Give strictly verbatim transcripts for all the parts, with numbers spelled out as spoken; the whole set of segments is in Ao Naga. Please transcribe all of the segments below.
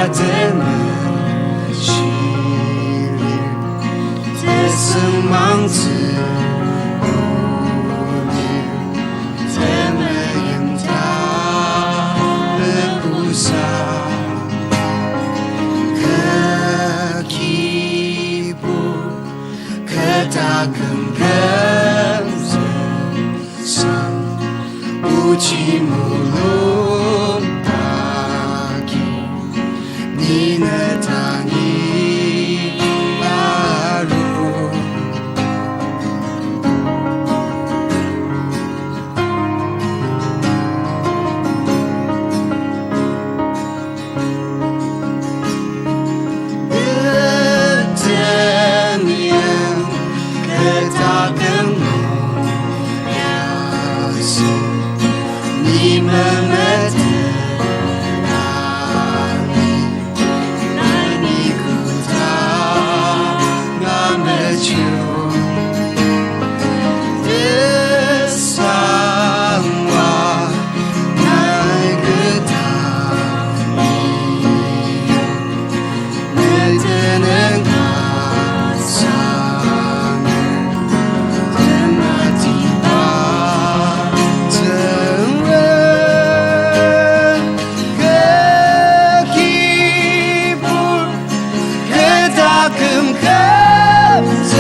Tenet shilir, tesüngmangtsü olir, temeim ta lepusa, kü kibur, kü taküm kümzüksang, ochi mulung taki, ni ne tangi arur. Nüten yim kü taküm nung yasü, ni memetet nai, nai ni kü tanga mechir. Tesangwa nai kü tangi, nüten yim asanger, tematiba Tsüngrem, kü kibur, kü taküm kümzüksang,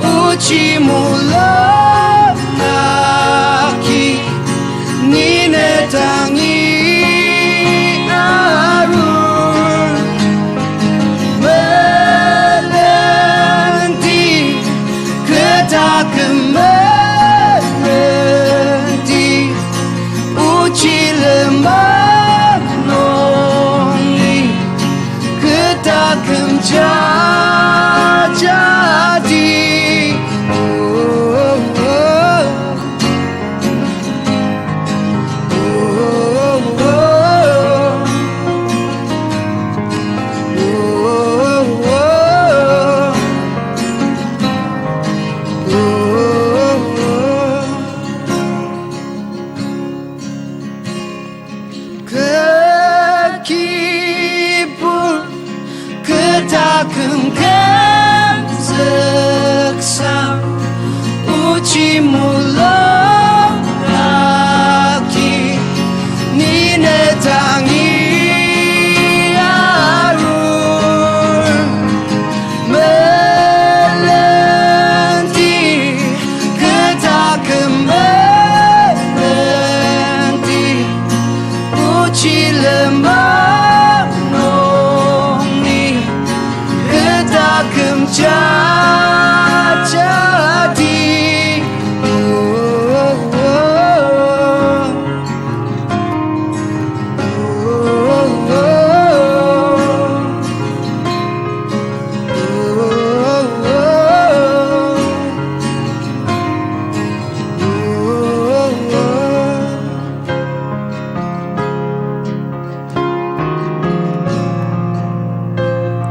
ochi mulung aki, ni ne tangi arur. Melenti, kü taküm melenti, ochi lenmang nungi, kü taküm jajati. Kü kibur, kü taküm kümzüksang, ochi mulung aki, ni ne tangi arur. Melenti, kü taküm melenti, ochi lenmang nungi, kü taküm jajati.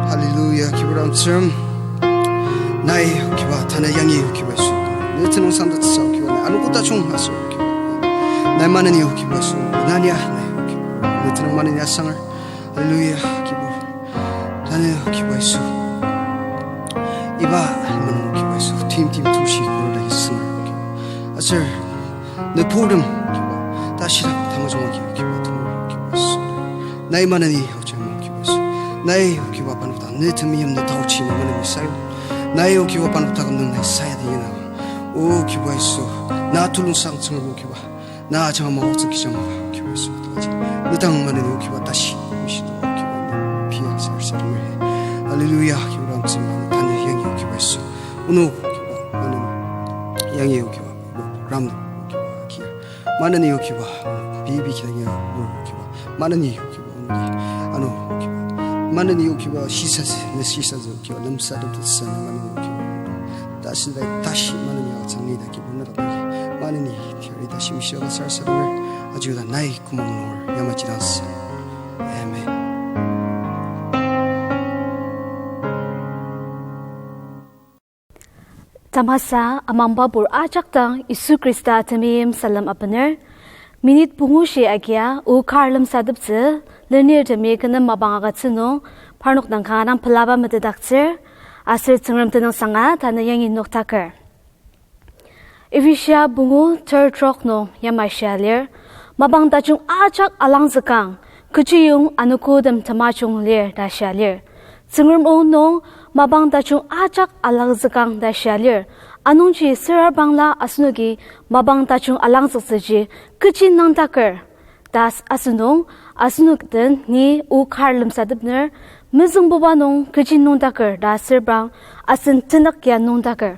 Hallelujah, kibur dang Tsüngrem. Nai Kibuba, tanü yangi Kibuba Yisu, ne tenüngsang tatsüsa Kibuba, nai anogo tajung aser Kibuba, nai maneni Kibuba Yisu, nania nai Kibuba, ne tenüng maneni asanger. Hallelujah, Kibuba. Tanü Kibuba Yisu, iba manung Kibuba Yisu, tim tim tushi kuru da Yisu, aser ne purtem Kibuba, tashidak tamajung Kibuba, Kibuba, Kibuba Yisu, nai maneni aojang Kibuba Yisu, nai Kibuba panpata ne temeim ne taochi ne maneni sayu, nai Kibuba panpata kümnung nai sayadi yena, O Kibuba Yisu, na tulungsang Tsüngrem Kibuba, na ajanga maotsü kijang Kibuba Yisu, ne dang maneni Kibuba tashi mishi Kibuba, pia sar sar mehe. Hallelujah, Kibuba Tsüngrem, tanü yangi Kibuba Yisu, ono Kibuba, maneni yangi Kibuba, ram Kibuba kia, maneni Kibuba, bibi kia Kibuba, maneni Kibuba, ano Kibuba, maneni Kibuba, shisas ne shisas Kibuba, lemsa dot sa maneni Kibuba, tashi dai tashi maneni atsang ni da Kibuba, na dai maneni tiari tashi mishi sar sar mer, ajuda nai küma mulung yamaji dang sa. Amen. Tamasa amangba pur ajak dang Yisu Khrista temeim salem abener. Minute pungu shi agia o kar lemsateptsü, lenirtemi kü nem mapang agütsü nung, parnok dang kanga dang pelaba metetdaktsür, aser Tsüngrem tenüngsanga tanü yangi noktaker. Ephesia pungu ter trok nung yamai shia lir, mapang tajung ajak alangzükang, kechiyong anogotem temajung lir ta shia lir. Tsüngrem o nung mapang tajung ajak alangzükang ta shia lir. Anungji süra bangla asenoki mapang tajung alangzüktsüji kechi nüngdaker ta s-, asünung, asenok den ni o kar lemsatepner, mezüngbuba nung kechi nüngdaker ta asür bang, asen tenük ya nüngdaker.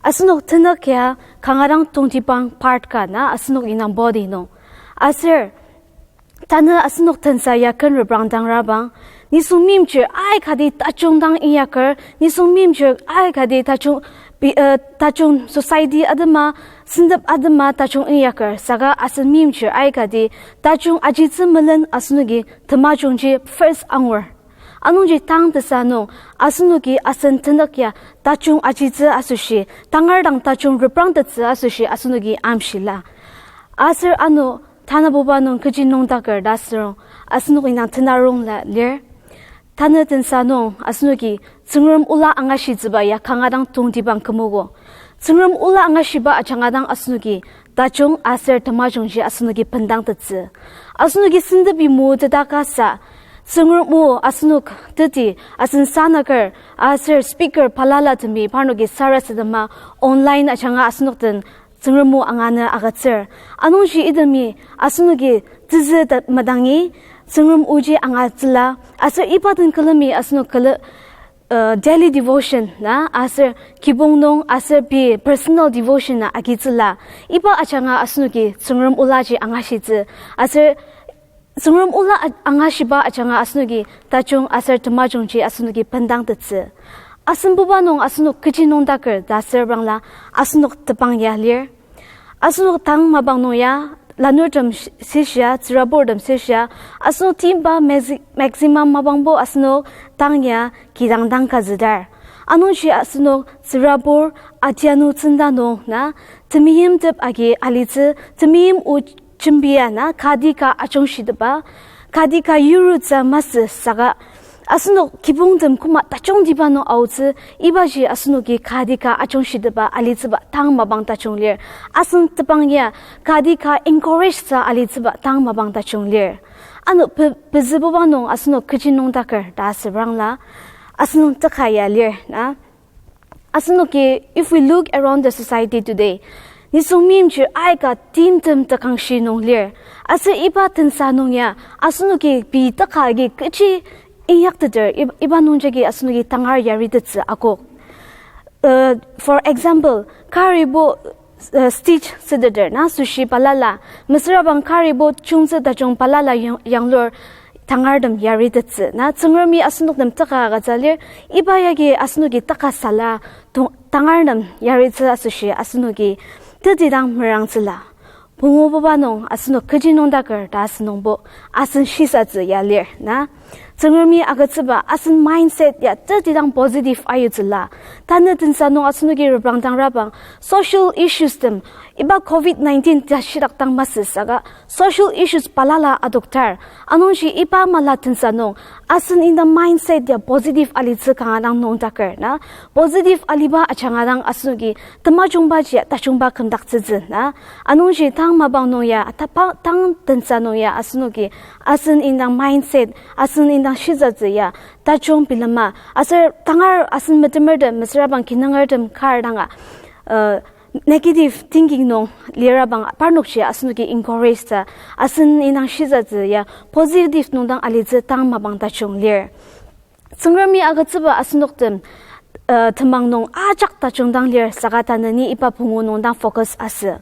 Asenok tenük ya kanga dang tongtibang part ka na asenok indang body nung. Aser tanü asenok tensa ya ken reprangdangra bang, nisung meimchir aikati tajung dang inyaker, nisung meimchir aikati tajung, pi-, uh, tajung society atema, sentep atema tajung inyaker, saka asen meimchir aikati tajung ajitsü melen asenoki temajungji first angur. Anungji tang tesa nung, asenoki asen tenük ya tajung ajitsü asoshi, tangar dang tajung reprangtettsü asoshi asenoki amshila. Aser ano tanabuba nung kechi nüngdaker ta asürung, asenok indang tenarongla lir. Tanü tensa nung asenoki Tsüngrem ola angashitsüba ya kanga dang tongtibang kümogo. Tsüngrem ola angashiba ajanga dang asenoki tajung aser temajungji asenoki bendangtettsü. Asenoki sentepi motetaka sa, Tsüngrem o asenok teti asen sanaker aser speaker balala temi parnoki sarasadema online ajanga asenok den Tsüngrem o angana agütsür. Anungji itemi asenoki tezü ta madangi Tsüngrem oji angatsüla. Aser iba den külemi asenok külü, uh, daily devotion na, aser kibong nung, aser pei personal devotion na agitsüla. Iba ajanga asenoki Tsüngrem olaji angashitsü. Aser Tsüngrem ola a-, angashiba ajanga asenoki tajung aser temajungji asenoki bendangtettsü. Asenbuba nung asenok kechi nüngdaker ta asür bangla asenok tepang ya lir. Asenok tang mapang nung ya, lanurtem sh-, sishia, tsüraburtem sishia, asenok timba maxi-, maximum mapangbo asenok tang ya kidang dang kazüdar. Anungji asenok tsürabur atianu tsüngda nung na, temeimtep agi alitsü, temeim o jembia na, kati ka ajungshitepba, kati ka yurutsü masü saka, asenok kibongtem koma tajungtiba nung aotsü, ibaji asenoki kati ka ajungshitepba alitsüba tang mapang tajung lir. Asen tepang ya kati ka encourage sa alitsüba tang mapang tajung lir. Ano pe-, pezübuba nung asenok kechi nüngdaker ta asübrangla, asenok teka ya lir na. Asenoki, if we look around the society today, nisung meimchir aika timtem tekangshi nung lir. Aser iba tensa nung ya, asenoki pei teka agi kechi inyakteter, ib-, iba nungjagi asenoki tangar yaritettsü akok. Uh, for example, karibo, uh, stitch süteter na, asoshi balala, mesüra bang karibo chungtsü tajung balala yang-, yanglur tangartem yaritettsü na, Tsüngremi asenok nem teka agütsü lir, iba yagi asenoki teka sala, tong-, tangar nem yaritsü asoshi asenoki tetidang merangtsüla. Pungububa nung asenok kechi nüngdaker ta asünungbo, asen shisatsü ya lir na. Tsüngremi agütsüba asen mindset ya tetidang positive ayutsüla. Tanü tensa nung asenoki reprangdangra bang social issues tem, iba covid nineteen ta shidak dang masü saka social issues balala adoktar. Anungji iba mala tensa nung asen indang mindset ya positive alitsü kanga dang nüngdaker na. Positive aliba ajanga dang asenoki temajungbaji tajungba kümdaktsütsü na. Anungji tang mapang nung ya, atapa-, tang tensa nung ya asenoki asen indang mindset, asen indang shisatsü ya tajung bilema. Aser tangar asen metemertem, mesüra bang kinungertem kar danga, uh, negative thinking nung lira bang parnokji asenoki encourage ta, asen indang shisatsü ya positive nung dang alitsü tang mapang tajung lir. Tsüngremi agütsüba asenoktem, uh, temang nung ajak tajung dang lir saka tanü ni iba pungu nung dang focus asü.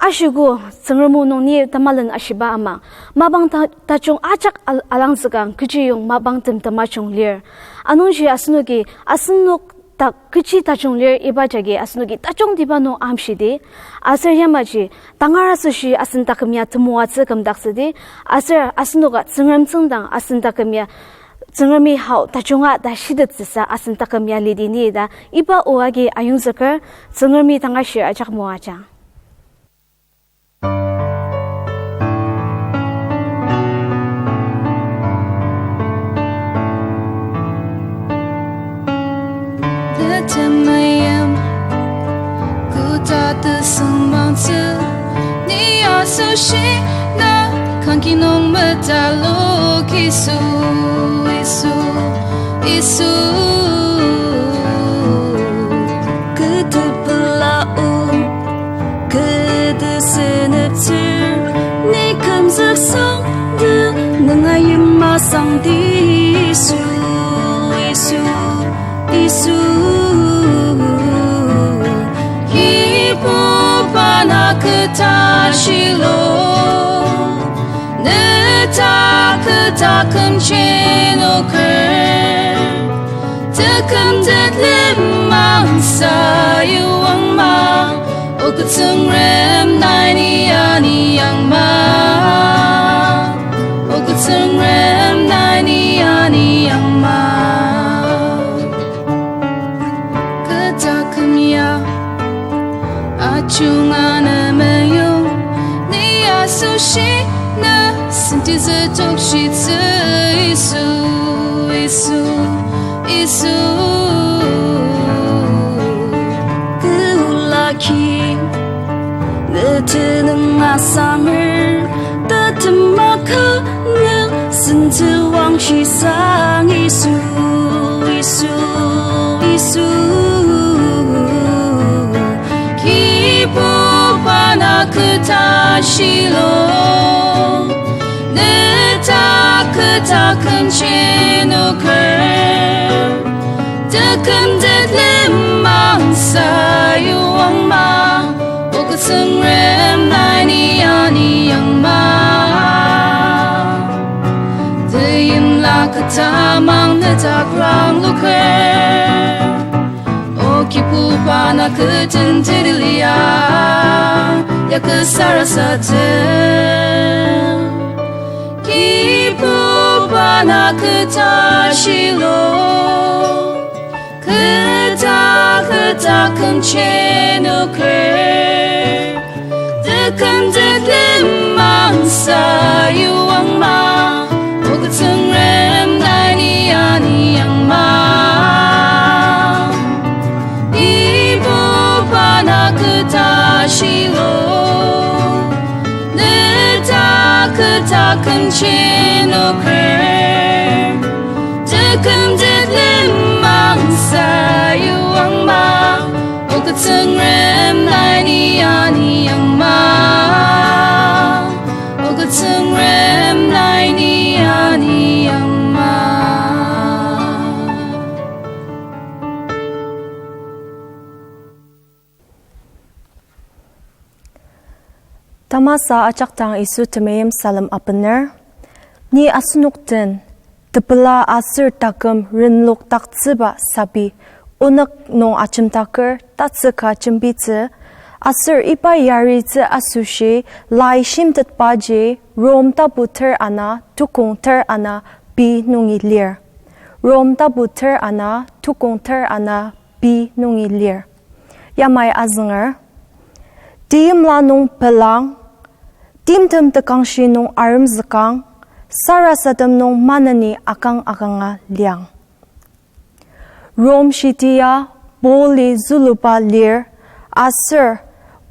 Ashiko Tsüngrem o nung ni temalen ashiba ama, mapang ta-, tajung ajak al-, alangzükang kechiyong mapangtem temajung lir. Anungji asenoki asenok dak kechi tajung lir iba jagi asenoki tajungtiba nung amshidi, aser yamaji tangar asoshi asen taküm ya temoatsü kümdaktsüdi, aser asenoka Tsüngrem tsüngdang asen taküm ya Tsüngremi hao tajunga ta shitettsüsa asen taküm ya lidi ni ta iba o agi ayongzüker. Tsüngremi tangashir ajak moajang. Yisu, Yisu, Yisu. Kü tepela o, kü teseneptsür, ni kümzüksang de nunga yimasangdi Yisu, Yisu, Yisu. Kibuba na kü ta shilo, ne ta kü taküm chenoker. Tekümtet lenmang sayuangma, o kü Tsüngrem nai ni ani yangma, o kü Tsüngrem nai ni ani yangma. Kü taküm ya ajunga ne meyong, ni asoshi ne sentizü tokshitsü Yisu, Yisu, Yisu. Kü laki ne tenüng asanger, tatema ka ne sentezü wangshi sang Yisu, Yisu, Yisu. Kibuba na kü ta shilo, ne ta kü taküm chenoker. Tekümtet lenmang sayuangma, o kü Tsüngrem nai ni ani yangma. Teimla kü tamang ne dak rangloker. O Kibuba na kü tentetilia, ya kü sarasadem. Kibuba na kü ta shilo, kü ta kü taküm chenoker. Tekümtet lenmang sayuangma, o kü Tsüngrem nai ni ani yangma. Kibuba na kü ta shilo, ne ta kü taküm chenoker. Tekümtet lenmang sayuangma, o kü Tsüngrem nai ni ani yangma, o kü Tsüngrem nai ni ani yangma. Tamasa ajak dang Yisu temeim salem abener. Ni asenok den tepela aser taküm renlokdaktsüba sabi onük nung ajemdaker tatsüka jembitsü, aser iba yaritsü asoshi lai shimtetbaji Rom tapu ter ana tukong ter ana pei nungi lir. Rom tapu ter ana tukong ter ana pei nungi lir. Yamai azünger. Teimla nung pelang, timtem tekangshi nung aremzükang, sarasadem nung maneni akang akanga liang. Rom shitia Pauli züluba lir, aser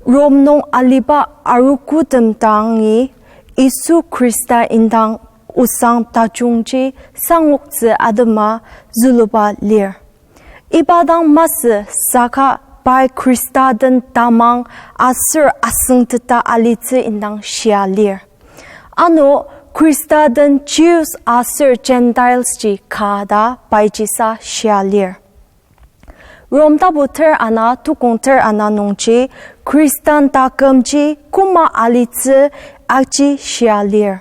Rom nung aliba arogotem dangi Yisu Khrista indang osang tajungji sangoktsü atema züluba lir. Iba dang masü saka pai Khrista den tamang aser asüngteta alitsü indang shia lir. Ano Khrista den Jews aser Gentiles ji ka ta paijisa shia lir. Rom tapu ter ana tukong ter ana nungji Khristan takümji koma alitsü aji shia lir.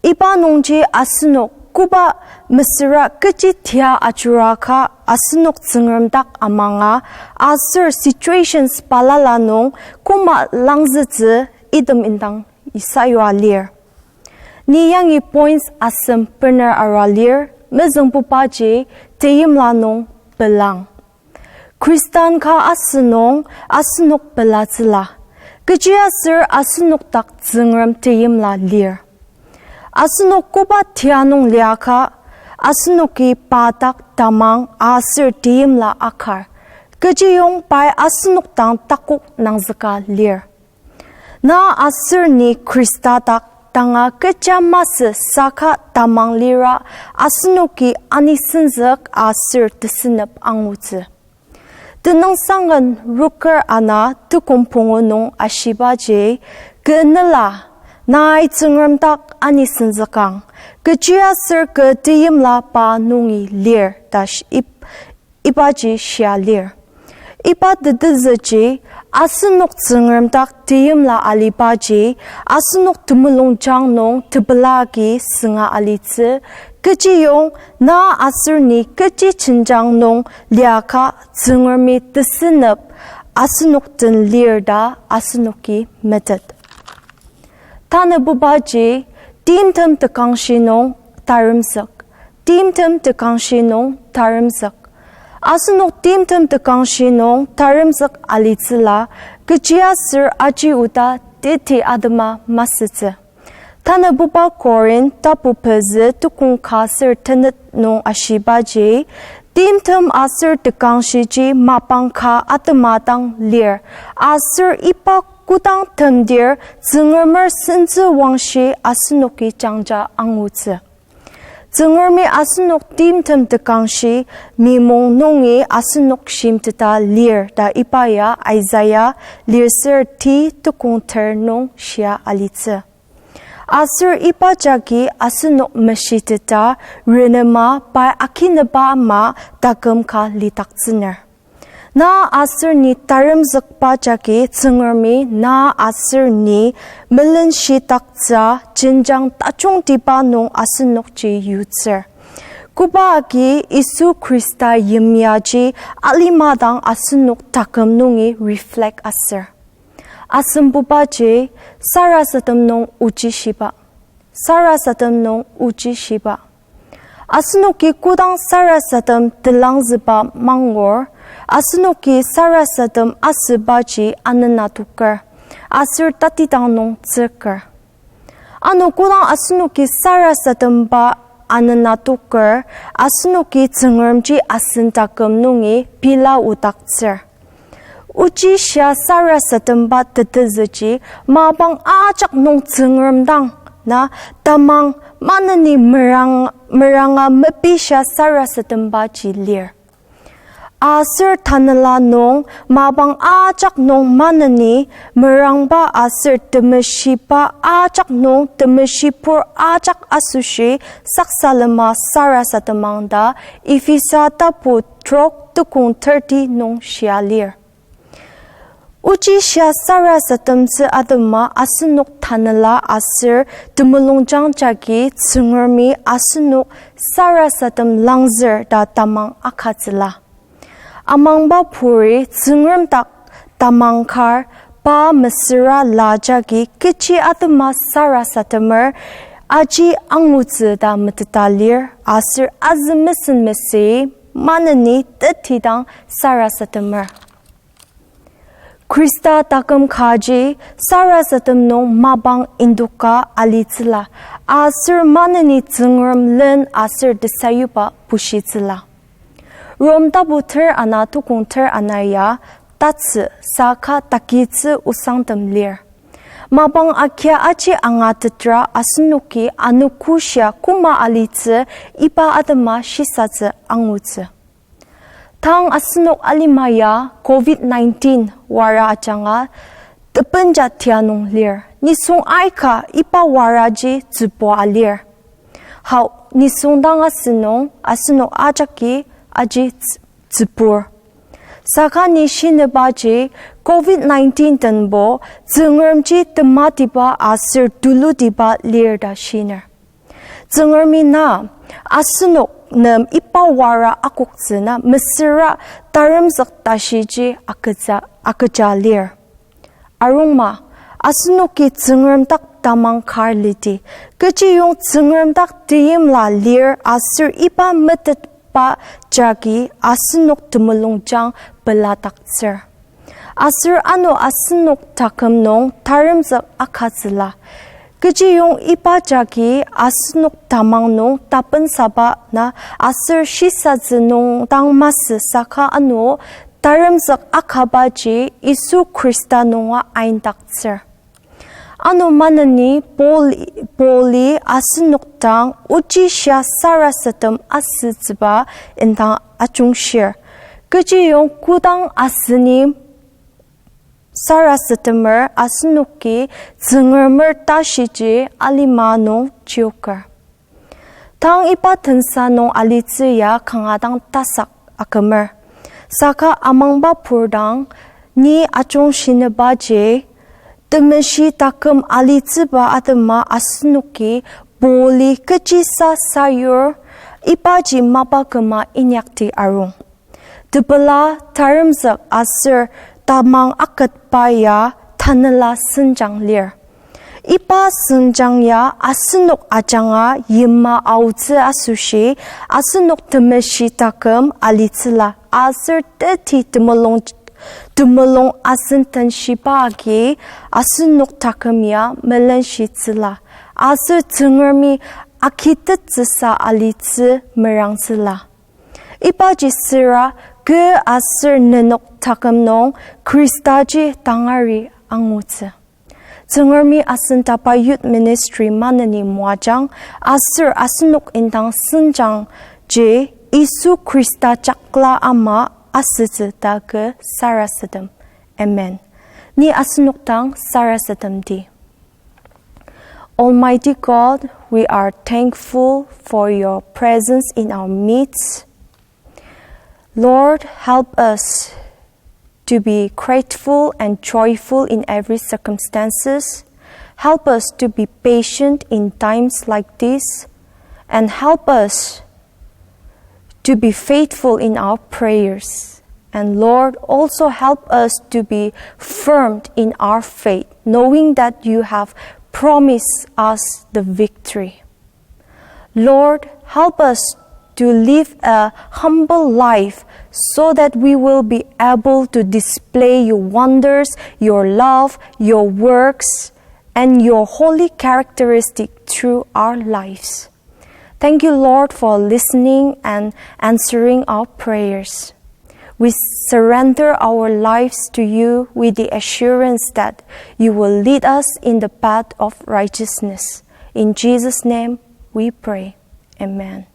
Iba nungji asenok koba mesüra kechi tia ajuraka asenok Tsüngrem dak amanga aser situations balala nung koma langzütsü item indang isayua lir. Ni yangi points asem bener arua lir, mezüngbubaji teimla nung pelang. Khristan ka asünung asenok pelatsüla, kechiaser asenok dak Tsüngrem teimla lir. Asenok koba tia nung liaka, asenoki pa dak tamang aser teimla akar, kechiyong pai asenok dang takok nangzüka lir. Na aser ni Khrista dak tanga kecha masü saka tamang lira asenoki anisenzük aser tesünep angutsü. Tenüngsang Ken rokür ana tekong pungu nung ashibaji, kü nela, nai Tsüngrem dak anisenzükang, kechiaser kü teimla pa nungi lir ta sh-, ip-, ibaji shia lir. Iba tetezüji, asenok Tsüngrem dak teimla alibaji, asenok temulungjang nung tepela agi sünga alitsü, kechiyong na aser ni kechi jenjang nung liaka Tsüngremi tesünep asenok den lir ta asenoki metet. Tanabubaji, timtem tekangshi nung taremzük. Timtem tekangshi nung taremzük. Asenok timtem tekangshi nung taremzük alitsüla, kechiaser aji oda teti atema masütsü. Tanabuba Korinth tapu pezü tekong ka ser tenet nung ashibaji, timtem aser tekangshiji mapang ka atema dang lir, aser iba kodang temdir Tsüngremer sentsü wangshi asenoki jangja angutsü. Tsüngremi asenok timtem tekangshi mimong nungi asenok shimteta lir ta iba ya Isaiah lirser ti tekong ter nung shia alitsü. Aser iba jagi asenok meshiteta renema pai akineba ama taküm ka lidaktsüner. Na aser ni taremzükba jagi Tsüngremi na aser ni melenshitaktsü jenjang tajungtiba nung asenokji yutsür. Koba agi Yisu Khrista yimyaji alima dang asenok taküm nungi reflect asür. Asembubaji sarasadem nung oji shiba. Sarasadem nung oji shiba. Asenoki kodang sarasadem telangzüba mangur, asenoki sarasadem asübaji anena toker, aser tatidang nung tsüker. Ano kodang asenoki sarasademba anena toker, asenoki Tsüngremji asen taküm nungi pela odaktsür. Ochi shia sarasademba tetezüji, mapang ajak nung Tsüngrem dang na tamang maneni merang, meranga mepishia sarasadembaji lir. Aser tanela nung mapang ajak nung maneni merangba aser temeshiba ajak nung temeshipur ajak asoshi saksalema sarasademang ta Ephesa tapu trok tekong thirty nung shia lir. Ochi shia sarasademtsü atema asenok tanela aser temulungjang jagi Tsüngremi asenok sarasadem langzür ta tamang akatsüla. Amangba puri Tsüngrem dak tamang kar pa mesüra la jagi kechi atema sarasademer aji angutsü ta meteta lir aser azü mesen mesü maneni tetidang sarasademer. Khrista taküm kaji sarasadem nung mapang induka alitsüla, aser maneni Tsüngrem len aser tesayuba bushitsüla. Rom tapu ter ana tukong ter ana ya tatsü saka takitsü osangtem lir. Mapang akia aji angatetra asenoki anogoshia koma alitsü iba atema shisatsü angutsü. Tang asenok alima ya covid nineteen wara ajanga tebenja tia nung lir. Nisung aika iba waraji tsübua alir. Hau, nisung dang asünung asenok ajaki aji ts-, tsübur. Saka ni shinebaji covid nineteen tenbo Tsüngremji tematiba aser tulutiba lir ta shiner. Tsüngremi na asenok nem iba wara akoktsü na mesüra taremzük tashiji akeja, akeja lir. Arungma, asenoki Tsüngrem dak tamang kar liti, kechiyong Tsüngrem dak teimla lir aser iba metetba jagi asenok temulungjang peladaktsür. Aser ano asenok taküm nung taremzük akatsüla. Kechiyong iba jagi asenok tamang nung tapensaba na aser shisatsü nung dang masü saka ano taremzük akabaji Yisu Khrista nunga aindaktsür. Ano maneni Paul, Pauli asenok dang ochishia sarasadem asütsüba indang ajungshir. Kechiyong kodang aseni sarasademer asenoki Tsüngremer tashiji alima nung chioker. Tang iba tensa nung alitsü ya kanga dang tasak akümer. Saka amangba pur dang ni ajung shinübaji, temeshi taküm alitsüba atema asenoki Pauli kechisa sayur, ibaji mapa küma inyakti arung. Tepela taremzük aser tamang aketba ya tanela senjang lir. Iba senjang ya asenok ajanga yima aotsü asoshi asenok temeshi taküm alitsüla aser teti temulung, temulung asen tenshiba agi asenok taküm ya melenshitsüla aser Tsüngremi akitettsüsa alitsü merangtsüla. Ibaji süra kü aser nenok taküm nung Khristaji tangari angutsü. Tsüngremi asen tapa Youth Ministry maneni moajang aser asenok indang senjangji Yisu Khrista jakla ama asütsü ta kü sarasadem. Amen. Ni asenok dang sarasademdi. Almighty God, we are thankful for your presence in our midst. Lord, help us to be grateful and joyful in every circumstances. Help us to be patient in times like this, and help us to be faithful in our prayers. And Lord, also help us to be firm in our faith, knowing that you have promised us the victory. Lord, help us to live a humble life so that we will be able to display your wonders, your love, your works, and your holy characteristic through our lives. Thank you, Lord, for listening and answering our prayers. We surrender our lives to you with the assurance that you will lead us in the path of righteousness. In Jesus' name we pray. Amen.